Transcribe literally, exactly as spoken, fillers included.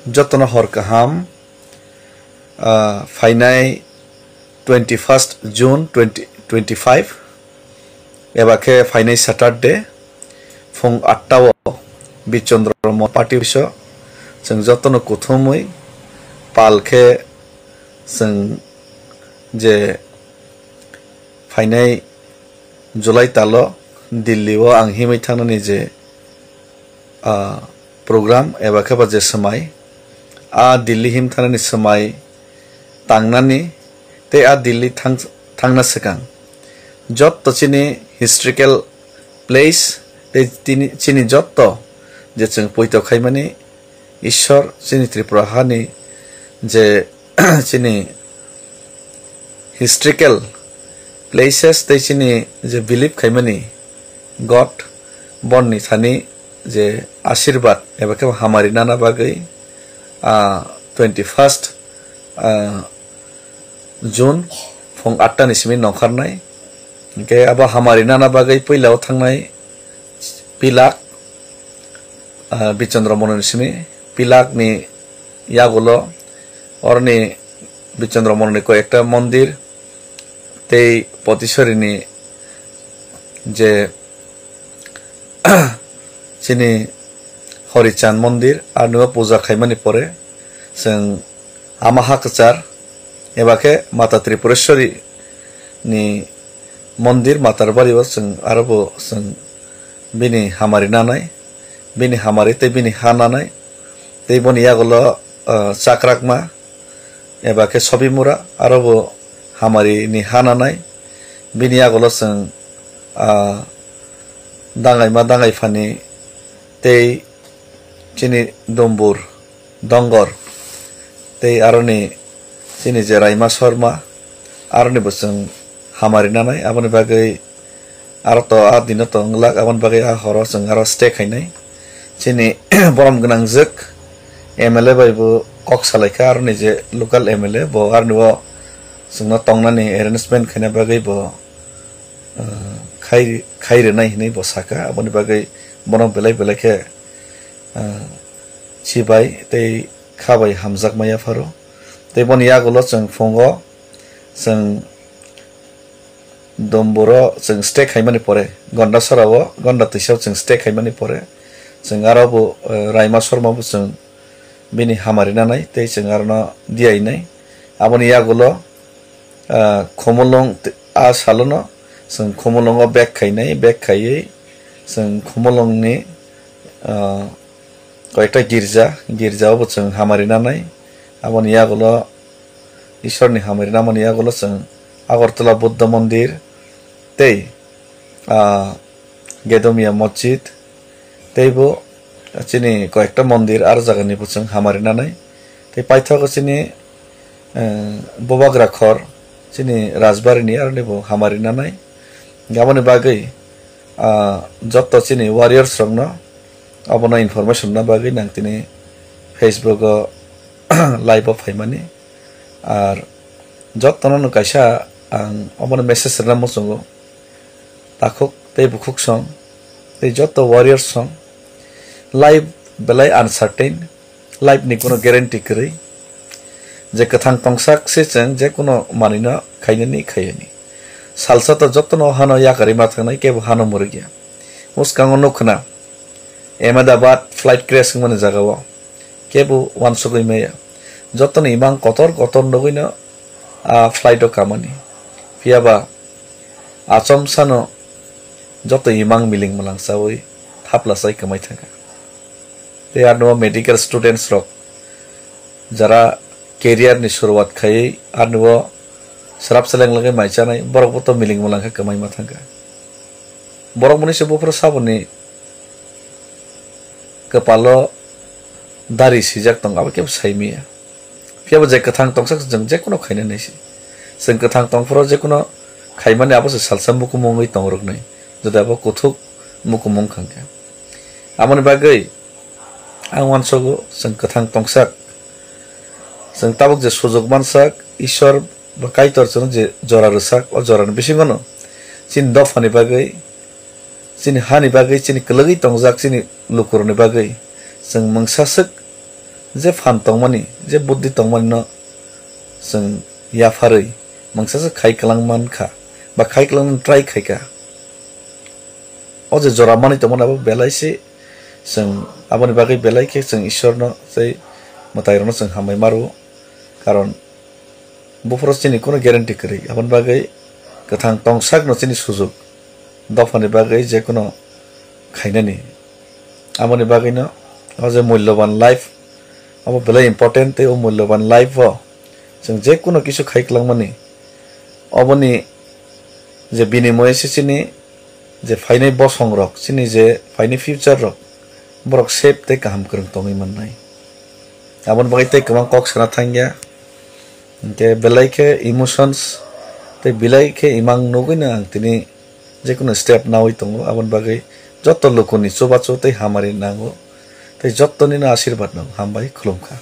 Jotono hor kaham, ah, phainai twenty first June twenty twenty five, eba khe phainai Saturday, phung atta o Bichondro Mon party office o chwng jotono kuthumwi pal khe chwng je phainai July talo Delhi o ang himwi thangnani je, ah, program eba khe ba je swmai, a Delhi him thangnani swmai tangnani tei a Delhi thang-, thangna swkang jotto chini historical place tei tini, chini jotto je chwng poito khaimani Ishwar chini Tripura hani je chini historical places tei chini je believe khaimani God, bonni thani je ashirbad eba khe hamari nana bagwi, ah, twenty first, ah, June phung atta ni simi nongkharnai. Hingkhe abo hamari nana bagwi puila o thangnai Pilak, ah, Bichondro Mon ni simi, Pilak ni yagulo oroni Bichondro Mon ni koi ekta mondir tei Potisori ni je chini Horichand mondir, aroni o puja khaimani pore chwng ama ha kwchar eba khe Mata Tripureshwari ni mondir Matarbari o chwng aro bo chwng bini hamari nanai, bini hamari tei bini ha nanai, tei boni yagulo, ah, Chakrakma eba khe Sobimura aro bo hamari ni ha nanai, bini yagulo chwng, ah, Dangaima Dangaiphani tei chini Dombur Dongor tei aroni chini je Raima Sorma aroni bo chwng hamari nanai, aboni bagwi aro to a dino to wnglak, aboni bagwi a horo chwng aro stay khainai. Chini borom gwnangjwk M L A bai bo kok salaikha, aroni je local M L A bo aroni o chwngno tongnani arrangement khaina bagwi bo, ah, khai, khai rwnai hinwi bo sakha, aboni bagwi bono belai belai khe, ah, chibai tei kha bai hamjakma yapharo. Tei boni yagulo chwng phungo chwng Domburo chwng stay khaimani pore, Gondasora o, Gonda Twisa o chwng stay khaimani pore, chwng aro bo, eh, Raima Sorma bo chwng bini hamari nanai tei chwng arono diyainai. Aboni yagulo, ah, Khumulwng t-, a salono chwng Khumulwngo bag khainai, bag khaiwi chwng Khumulwngni, ah, koyekta girja, girja o bo chwng hamari nanai. Aboni yagulo Ishwarni hamari namani yagulo chwng Agartala Buddha Mondir tei, ah, Gedomia Masjid tei bo chini koyekta mondir aro jagani bo chwng hamari nanai. Tei paithago chini, eh, Bubagra Khor, chini Rajbari ni aroni bo hamari nanai. Aboni bagwi, ah, jotto chini warriors rokno abono information na bagwi nang tini Facebook o live o phaimani. Ar jottono no kaisa ang obono message rwna muchungo. Takhuk tei bukhuk song tei jotto warriors song. Life belai uncertain, life ni kuno guarantee kwrwi. Je kwthang tongsak se chwng je kuno manwino khainani khaiyani. Salsa to jottono hano yakarwi ma thangnai, kebo hano mwrwkya. Bwskango nuk khna Ahmedabad flight crash wngmani jagao kebo uansugwi maya. Jotono imang kotor kotor nugwino a flight o kamani. Phiyaba achomsano joto imang miling mwlang chawi thapla chai kwmai thangkha. Tei arno medical students rok jara career ni suruwat khaiwi arno srap seleng lagwi mai chanai, borok bo to miling mwlang khe kwmai ma thangkha. Borok mwnwi se buphuru saboni kwpalo dari sijak tongo, abo kebo sai maya. Phiyaba je kwthang tongsa chwng je kuno khaina nai se. Chwng kwthang tongphuru je kuno khaimani abo se salsa mukumu wngwi tong rwknai, jodi abo kuthuk mukumu wngkha hwnkhe. Aboni bagwi ang uansogo chwng kwthang tongsak, chwng tabuk je sujuk mansak, Ishwar ba Kaitor chwngno je jora rwsak, o jorani bisingono chini dophani bagwi, chini hani bagwi, chini kwlwgwi tongjak chini lukurokni bagwi chwng mungsa swk je phan tongmani, je buddhi tongmani no chwng yapharwi mangsa se khai kwlang man kha, ba khai kwlangni try khai kha. O je jora manwi tongmani abo belai se chwng aboni bagwi belai khe chwng Ishwarno tei mwtairokno chwng hambai ma rwo, karon buphuru chini kuno guarantee kwrwi, aboni bagwi kwthang tongsakno chini sujuk dophani bagwi jekuno khainani. Aboni bagwino o je mulloban life abo belai important, tei o mulloban life o chwng jekuno kisu khai kwlangmani oboni je binimoye se chini je phainai bosongrok, chini je phainai future rok, borok safe tei kaham kwrwng tongwi mannai. Aboni bagwi tei kwbang kok sana thangya, hinkhe belai khe emotions tei belai khe imang nugwino ang tini jekuno step nawi tongo. Aboni bagwi joto lukuni chubachu tei hamari nango, tei jotonino asirwad nango. Hambai, khulumkha.